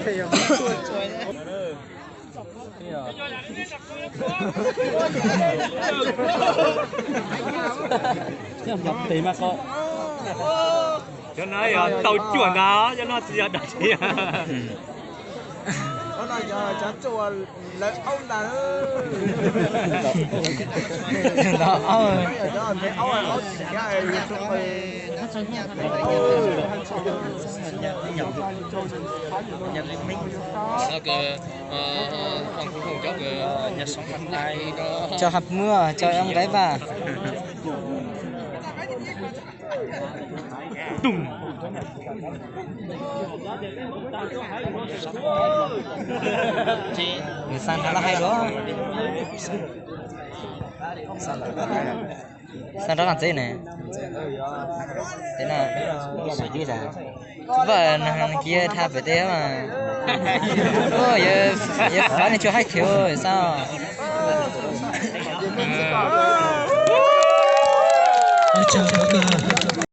Cov no yog tau cuam ntag, cov no tsis yog dab tsi. Lawv aub ntag. Aub. Cov hab muaj, cov ov nqaib vaj. Nws xa nrad los hais dua. Xa nrad qab txeb ne. Vaj, nws cia tha pem teb mas. Yawg Fav nws tsuas haib khiv xwb.